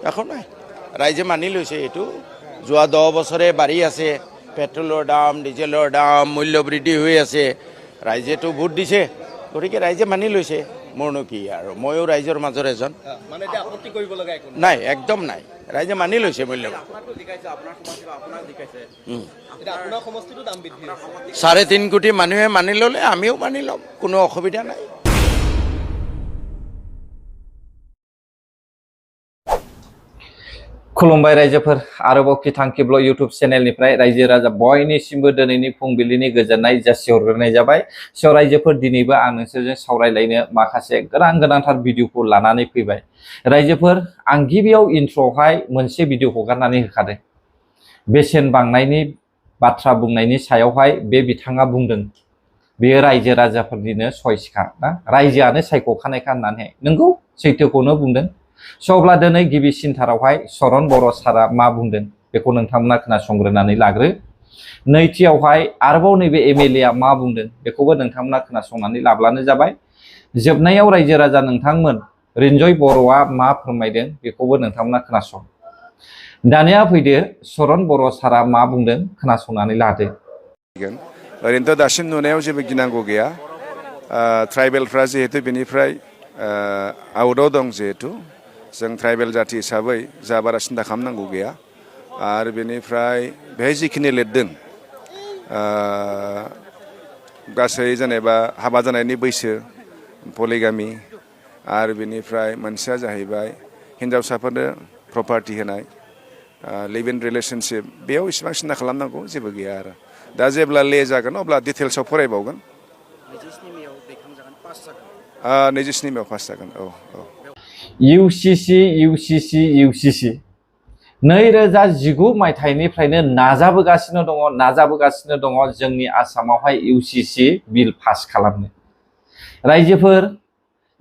একো নাই ৰাইজে মানি লৈছে এইটো যোৱা 10 বছৰে বাঢ়ি আছে পেট্ৰলৰ দাম ডিজেলৰ দাম মূল্য বৃদ্ধি হৈ আছে ৰাইজেতো ভোট দিছে গতিকে ৰাইজে মানি লৈছে মোৰনো কি আৰু ময়ো ৰাইজৰ মাজৰ এজন মানে এটা আপত্তি কৰিব লগা একো নাই একদম নাই ৰাইজে মানি লৈছে মূল্য আপোনাৰটো দেখাইছে আপোনাৰ সমষ্টিটো আপোনাক দেখাইছে এটা আপোনাৰ সমষ্টিটো দাম বৃদ্ধি হৈছে 3.5 কোটি মানুহে মানি ল'লে আমিও মানি ল'ম কোনো অসুবিধা নাই खुलुमबाय रायजोफोर आरोबाव किथांखिब्ल इउट्यूब चेनेलनिफ्राय रायजो राजा बयनिसिमबो दिनैनि फुंबिलिनि गोजोननाय जासिहरग्रोनाय जाबाय सो रायजोफोर दिनैबो आं नोंसोरजों सावरायलायनो माखासे गोनांथार भिडिअखौ लानानै फैबाय रायजोफोर आं गिबियाव इन्ट्र'आवहाय मोनसे भिडिअ हगारनानै होखादों बेसेन बांनायनि बाथ्रा बुंनायनि सायावहाय बे बिथाङा बुंदों बेयो रायजो राजाफोरनिनो चइसखा ना रायजोआनो सायख'खानायखा होननानै नंगौ सैथोखौनो बुंदों अब्ला दिनै गिबिसिनथारावहाय चरण बर' सारा मा बुंदों बेखौ नोंथांमोना खोनासंग्रोनानै लाग्रो नैथियावहाय आरोबाव नैबे एमएलए आ मा बुंदों बेखौबो नोंथांमोना खोनासंनानै लाब्लानो जाबाय जोबनायाव रायजो राजा नोंथांमोन रिन्जय बर'आ मा फोरमायदों बेखौबो नोंथांमोना खोनासं दानिया फैदो चरण बर' सारा मा बुंदों खोनासंनानै लादो ओरैनोथ' दासिम नुनायाव जेबो गिनांगौ गैया ट्राइबेलफ्रा जिहेतु बेनिफ्राय आउटआव दं जिहेतु जों ट्राइबेल जाति हिसाबै जा बारा सिन्था खालामनांगौ गैया आरो बेनिफ्राय बेहाय जिखिनि लिरदों गासै जेनेबा हाबा जानायनि बैसो पलिगामि आरो बेनिफ्राय मोनसेया जाहैबाय हिन्जावसाफोरनो प्रपार्टि होनाय लिभ इन रिलेशनशिप बेयाव इसेबां सिन्था खालामनांगौ जेबो गैया आरो दा जेब्ला ले जागोन अब्ला डिटेल्सआव फरायबावगोन 27 मेयाव पास जागोन औ UCC 2019 मायथाइनिफ्रायनो नाजाबोगासिनो दङ जोंनि आसामावहाय UCC बिल पास खालामनो रायजोफोर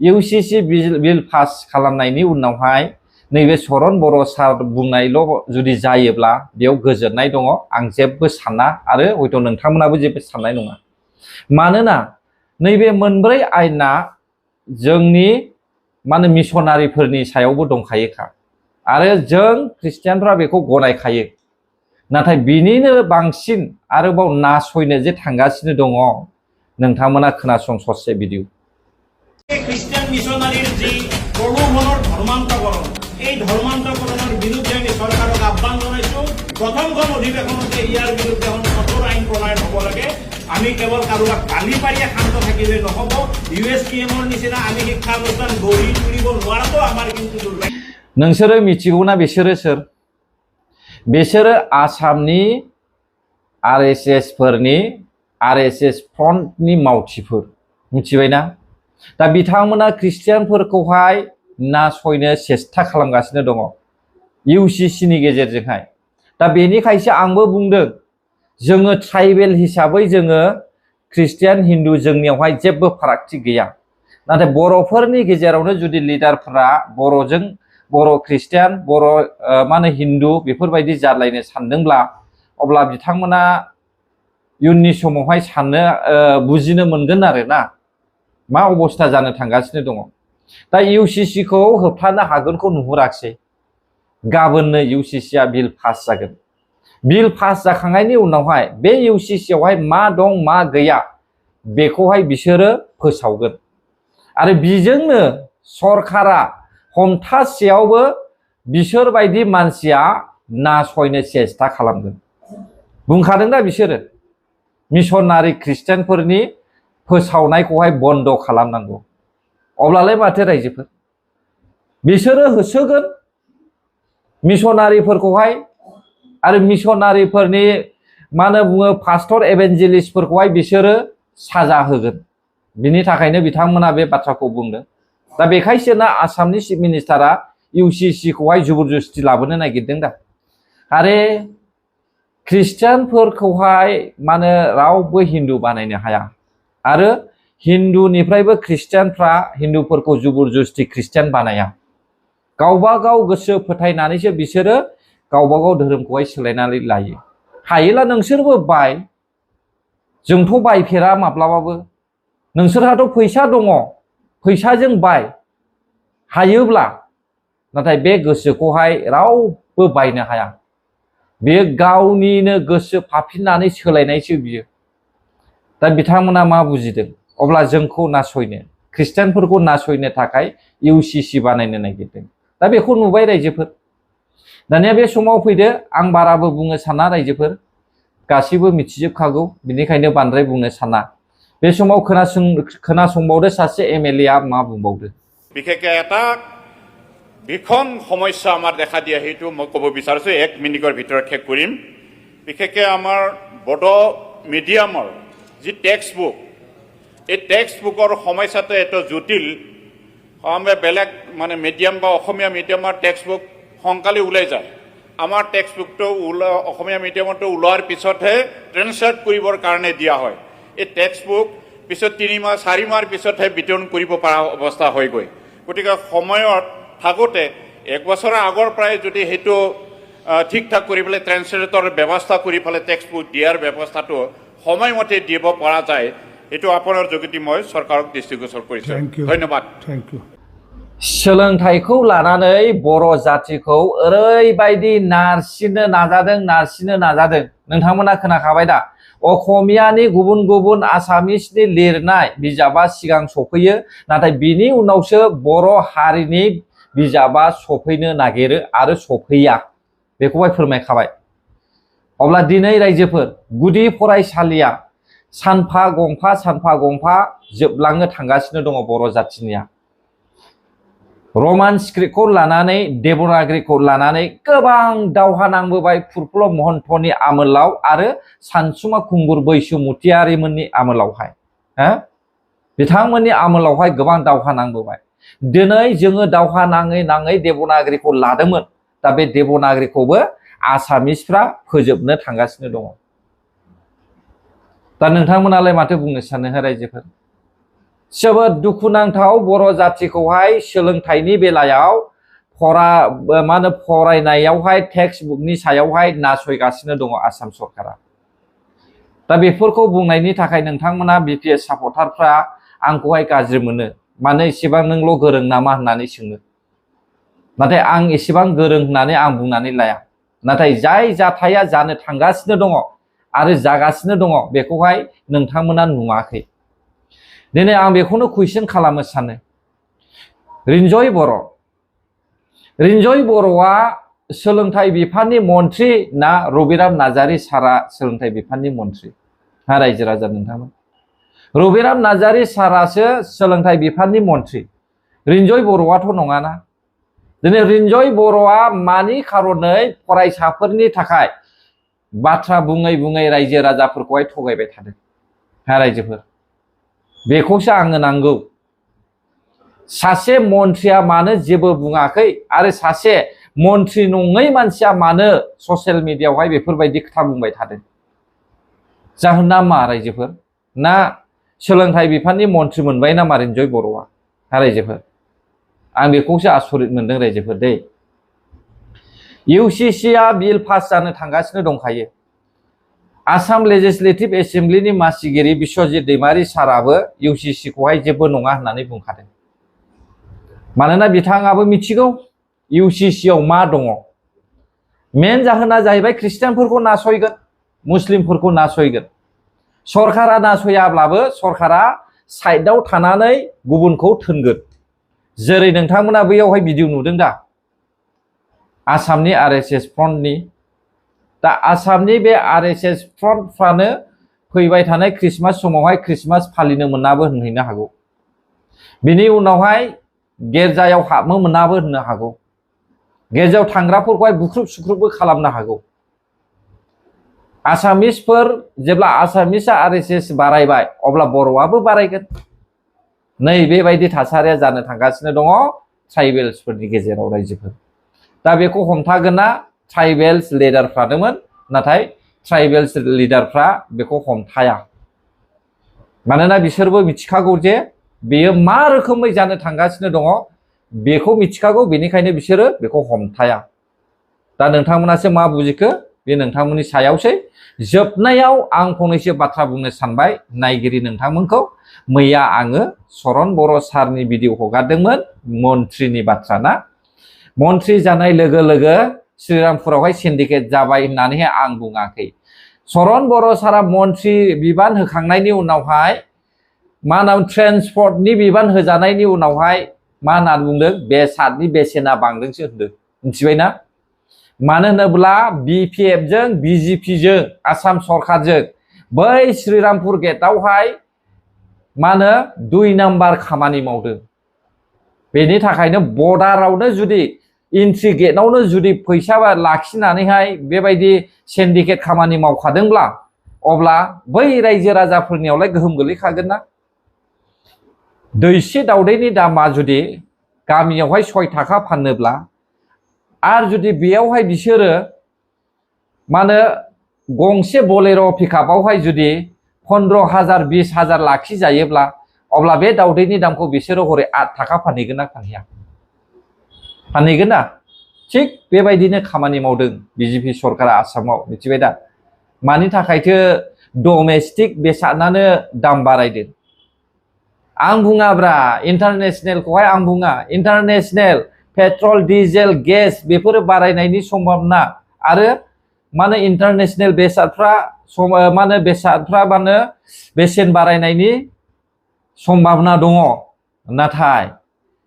UCC बिल पास खालामनायनि उनावहाय नैबे चरण बर' सार बुंनायल' जुदि जायोब्ला बेयाव गोजोननाय दङ आं जेबो साना आरो हयथ' नोंथांमोनाबो जेबो साननाय नङा मानोना नैबे मोनब्रै आयेना जोंनि माने मिशनारिफोरनि सायावबो दंखायोखा आरो जों ख्रिस्टियानफ्रा बेखौ गनायखायो नाथाय बिनिनो बांसिन आरोबाव नासयनो जे थांगासिनो दङ नोंथांमोना खोनासं ससे भिडिअ খ্রিস্টান মিশনারির যে প্রলোভনৰ ধৰ্মান্তকৰণ এই ধৰ্মান্তকৰণৰ বিৰুদ্ধে আমি চৰকাৰক আহ্বান জনাইছোঁ প্ৰথমখন অধিৱেশনতে ইয়াৰ বিৰুদ্ধে কঠোৰ আইন প্ৰণয়ন হ'ব লাগে আমি কেৱল কাৰোবাক গালি পাৰিয়ে শান্ত থাকিলে নহ'ব USPMৰ নিচিনা আমি শিক্ষানুষ্ঠান গঢ়ি তুলিব নোৱাৰাটো আমাৰ কিন্তু দুৰ্ভাগ্য नोंसोरो मिथिगौना बिसोरो आसामनि RSS फोरनि RSS फ्रन्टनि मावथिफोर मिथिबायना दा बिथांमोना ख्रिस्टियानफोरखौहाय नासयनो सेस्था खालामगासिनो दङ UCC नि गेजेरजोंहाय दा बेनिखायसो आंबो बुंदों जोङो ट्राइबेल हिसाबै जोङो ख्रिस्टियान हिन्दु जोंनियावहाय जेबो फारागथि गैया नाथाय बर'फोरनि गेजेरावनो जुदि लिडारफोरा बर' ख्रिस्टियान बर' माने हिन्दु बेफोरबायदि जालायनो सानदोंब्ला अब्ला बिथांमोना इयुननि समावहाय साननो बुजिनो मोनगोन आरोना मा अबस्था जानो थांगासिनो दङ दा UCC खौ होबथानो हागोनखौ नुहुराखसै गाबोननो UCC आ बिल पास जागोन बिल पास जाखांनायनि उनावहाय बे UCC आवहाय मा दं मा गैया बेखौहाय बिसोरो फोसावगोन आरो बिजोंनो सरकारा हमथासेयावबो बिसोरबायदि मानसिया नासयनो सेस्था खालामगोन बुंखादों दा बिसोरो मिशनारि ख्रिस्टियानफोरनि फोसावनायखौहाय बन्द खालामनांगौ अब्लालाय माथो रायजोफोर बिसोरो होसोगोन मिशनारिफोरखौहाय आरो मिशनारिफोरनि मा होनो बुङो पास्टर एभेन्जेलिस्टफोरखौहाय बिसोरो साजा होगोन बिनि थाखायनो बिथांमोना बे बाथ्राखौ बुंदों दा बेखायसोना आसामनि चिफ मिनिस्टारा UCC खौहाय जबरदस्ति लाबोनो नागिरदों दा आरो ख्रिस्टियानफोरखौहाय माने रावबो हिन्दु बानायनो हाया आरो हिन्दुनिफ्रायबो ख्रिस्टियानफ्रा हिन्दुफोरखौ जबरदस्ति ख्रिस्टियान बानाया गावबा गाव गोसो फोथायनानैसो बिसोरो गावबा गाव धोरोमखौहाय सोलायनानै लायो हायोला नोंसोरबो बाय जोंथ' बायफेरा माब्लाबाबो नोंसोरहाथ' फैसा दङ फैसाजों बाय हायोब्ला नाथाय बे गोसोखौहाय रावबो बायनो हाया। बेयो गावनिनो गोसो फाफिननानै सोलायनायसो बियो। दा बिथांमोना मा बुजिदों? अब्ला जोंखौ नासयनो, ख्रिस्टियानफोरखौ नासयनो थाखाय UCC बानायनो नागिरदों। दा बेखौ नुबाय रायजोफोर। दानिया बे समाव फैदो, आं बाराबो बुंनो साना रायजोफोर, गासैबो मिथिजोबखागौ, बिनिखायनो बांद्राय बुंनो साना। बे समाव खोनासंबावदो सासे MLA आ मा बुंबावदो। বিশেষকৈ এটা ভীষণ সমস্যা আমাৰ দেখা দিয়ে, সেইটো মই ক'ব বিচাৰিছোঁ, 1 মিনিটৰ ভিতৰত শেষ কৰিম। বিশেষকৈ আমাৰ বড়ো মিডিয়ামৰ যি টেক্সট বুক, এই টেক্সট বুকৰ সমস্যাটো এত জটিল। আমি বেলেগ মানে মিডিয়াম বা অসমীয়া মিডিয়ামৰ টেক্সট বুক সোনকালে ওলাই যায়। আমাৰ টেক্সট বুকটো অসমীয়া মিডিয়ামতো ওলোৱাৰ পিছতহে ট্ৰেন্সলেট কৰিবৰ কাৰণে দিয়া হয়। এই টেক্সট বুক পিছত 3 মাহ 4 মাহৰ পিছতহে বিতৰণ কৰিব পৰা অৱস্থা হয়গৈ। গতিকে সময়ত থাকোঁতে 1 বছৰৰ আগৰ পৰাই যদি সেইটো ঠিক ঠাক কৰি পেলাই ট্ৰেন্সলেটৰ ব্যৱস্থা কৰি পেলাই টেক্সট বুক দিয়াৰ ব্যৱস্থাটো সময়মতে দিব পৰা যায়, এইটো আপোনাৰ যোগেদি মই চৰকাৰক দৃষ্টিগোচৰ কৰিছোঁ। ধন্যবাদ। Thank you. सोलोंथाइखौ लानानै बर' जातिखौ ओरैबायदि नारसिननो नाजादों। नोंथांमोना खोनाखाबाय दा? असमियानि गुबुन गुबुन आसामिसनि लिरनाय बिजाबा सिगां सफैयो, नाथाय बिनि उनावसो बर' हारिनि बिजाबा सफैनो नागिरो आरो सफैया। बेखौहाय फोरमायखाबाय। अब्ला दिनै रायजोफोर, गुदि फरायसालिया सानफा गंफा जोबलांनो थांगासिनो दङ बर' जातिनिया। रमान स्क्रिप्टखौ लानानै, देबनागरिखौ लानानै गोबां दावहा नांबोबाय फुरफुल महन्तनि आमोलाव आरो सानसुमा खुंगुर बैसोमुतियारिमोननि आमोलावहाय। बिथांमोननि आमोलावहाय गोबां दावहा नांबोबाय। दिनै जोङो दावहा नाङै देबनागरिखौ लादोंमोन। दा बे देबनागरिखौबो आसामिसफ्रा फोजोबनो थांगासिनो दङ। दा नोंथांमोनालाय माथो बुंनो सानो रायजोफोर? जोबोद दुखुनांथाव बर' जातिखौहाय सोलोंथाइनि बेलायाव फरायनायावहाय टेक्सट बुकनि सायावहाय नासयगासिनो दङ आसाम सरकारा। दा बेफोरखौ बुंनायनि थाखाय नोंथांमोना BPS सापर्टारफ्रा आंखौहाय गाज्रि मोनो। मानो एसेबां नोंल' गोरों नामा होननानै सोङो। नाथाय आं एसेबां गोरों होननानै आं बुंनानै लाया। नाथाय जाय जाथाया जानो थांगासिनो दङ आरो जागासिनो दङ, बेखौहाय नोंथांमोना नुवाखै। दिनै आं बेखौनो कुइसन खालामनो सानो, रिन्जय बर'आ सोलोंथाइ बिफाननि मन्थ्रि ना रबिराम नार्जारी सारा सोलोंथाइ बिफाननि मन्थ्रि? रायजो राजा नोंथांमोन, रबिराम नार्जारी सारासो सोलोंथाइ बिफाननि मन्थ्रि, रिन्जय बर'आथ' नङाना। दिनै रिन्जय बर'आ मानि खारनै फरायसाफोरनि थाखाय बाथ्रा बुङै रायजो राजाफोरखौहाय थगायबाय थादों? रायजोफोर, बेखौसो आंनो नांगौ। सासे मन्थ्रिया मानो जेबो बुङाखै आरो सासे मन्थ्रि नङै मानसिया मानो ससियेल मिडियायावहाय बेफोरबायदि खोथा बुंबाय थादों? जाहोना मा रायजोफोर? ना सोलोंथाइ बिफाननि मन्थ्रि मोनबाय नामा रिन्जय बर'आ? रायजोफोर, आं बेखौसो आसरित मोनदों रायजोफोर दै। UCCआ बिल पास जानो थांगासिनो दंखायो। आसाम लेजिस्लेटिभ एसेम्ब्लिनि मासिगिरि बिश्वजित दैमारि साराबो UCCखौहाय जेबो नङा होननानै बुंखादों। मानोना बिथाङाबो मिथिगौ UCCआव मा दङ। मेन जाहोना जाहैबाय ख्रिस्टियानफोरखौ नासयगोन, मुस्लिमफोरखौ नासयगोन। सरकारा नासयाब्लाबो सरकारा साइडआव थानानै गुबुनखौ थोनगोन। जेरै नोंथांमोना बैयावहाय भिडिअ नुदों दा, आसामनि RSS फ्रन्टनि। दा आसामनि बे RSS फ्रन्टफ्रानो फैबाय थानाय ख्रिस्टमास समावहाय ख्रिस्टमास फालिनो मोनाबो होनहैनो हागौ। बिनि उनावहाय गिर्जायाव हाबनो मोनाबो होननो हागौ। गिर्जायाव थांग्राफोरखौहाय बुख्रुब सुख्रुबबो खालामनो हागौ। आसामिसफोर, जेब्ला आसामिसआ RSS बारायबाय अब्ला बर'आबो बारायगोन। नै बेबायदि थासारिया जानो थांगासिनो दङ ट्राइबेल्सफोरनि गेजेराव रायजोफोर। दा बेखौ हमथागोना ट्राइबेल्स लिडारफ्रानोमोन, नाथाय ट्राइबेल्स लिडारफ्रा बेखौ हमथाया। मानोना बिसोरबो मिथिखागौ जे बेयो मा रोखोमै जानो थांगासिनो दङ, बेखौ मिथिखागौ, बेनिखायनो बिसोरो बेखौ हमथाया। दा नोंथांमोनासो मा बुजिखो बे नोंथांमोननि सायावसै। जोबनायाव आं फंनैसो बाथ्रा बुंनो सानबाय नायगिरि नोंथांमोनखौ। मैया आङो चरन बर' सारनि भिडिअ हगारदोंमोन, मन्थ्रिनि बाथ्रा ना। मन्थ्रि जानाय लोगो लोगो श्रीरामपुरावहाय सिन्डिकेट जाबाय होननानैहाय आं बुङाखै चरण बर' सारा मन्थ्रि बिबान होखांनायनि उनावहाय मा होनना ट्रेन्सपर्टनि बिबान होजानायनि उनावहाय मा होनना बुंदों बेसादनि बेसेना बांदोंसो होनदों मिथिबायना मानो होनोब्ला BPF जों BJP जों आसाम सरकारजों बै श्रीरामपुर गेटआवहाय मा होनो 2 नाम्बार खामानि मावदों बेनि थाखायनो बर्डारावनो जुदि एन्ट्रि गेटआवनो जुदि फैसा लाखिनानैहाय बेबायदि सिन्डिकेट खामानि मावखादोंब्ला अब्ला बै रायजो राजाफोरनियावलाय गोहोम गोलैखागोन ना दैसे दावदैनि दामा जुदि गामियावहाय 6 थाखा फानोब्ला आरो जुदि बेयावहाय बिसोरो मा होनो गंसे बोलेरो पिकआपआवहाय जुदि 15,000 20,000 लाखि जायोब्ला अब्ला बे दावदैनि दामखौ बिसोरो हरै 8 थाखा फानहैगोन ना फानहैया फानहैगोन ना थिग बेबायदिनो खामानि मावदों BJP सरकारा आसामाव मिथिबाय दा मानि थाखायथो डमेस्टिक बेसादानो दाम बारायदों आं बुङाब्रा इन्टारनेशनेलखौहाय आं बुङा इन्टारनेशनेल पेट्रल डिजेल गेस बेफोरो बारायनायनि सम्भावना आरो माने इन्टारनेशनेल बेसादफ्रा माने बेसादफ्रा माने बेसेन बारायनायनि सम्भावना दङ नाथाय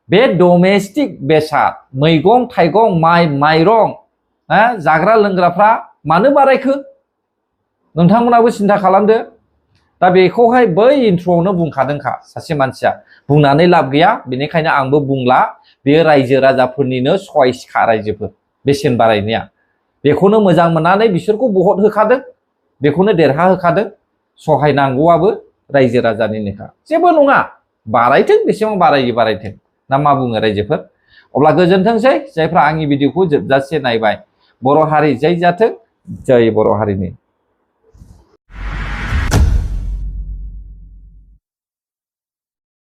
बे डमेस्टिक बेसाद मैगं थाइगं माइ माइरं जाग्रा लोंग्राफ्रा मानो बारायखो नोंथांमोनाबो सिन्था खालामदो दा बेखौहाय बै इन्ट्र'आवनो बुंखादोंखा सासे मानसिया बुंनानै लाब गैया बेनिखायनो आंबो बुंला बेयो रायजो राजाफोरनिनो चइसखा रायजोफोर बेसेन बारायनाया बेखौनो मोजां मोननानै बिसोरखौ भट होखादों बेखौनो देरहा होखादों सहायनांगौआबो रायजो राजानिनोखा जेबो नङा बारायथों बेसेबां बारायो बारायथों ना मा बुङो रायजोफोर अब्ला गोजोनथोंसै जायफ्रा आंनि भिडिअखौ जोबजासे नायबाय बर' हारि जै जाथों जय बर' हारिनि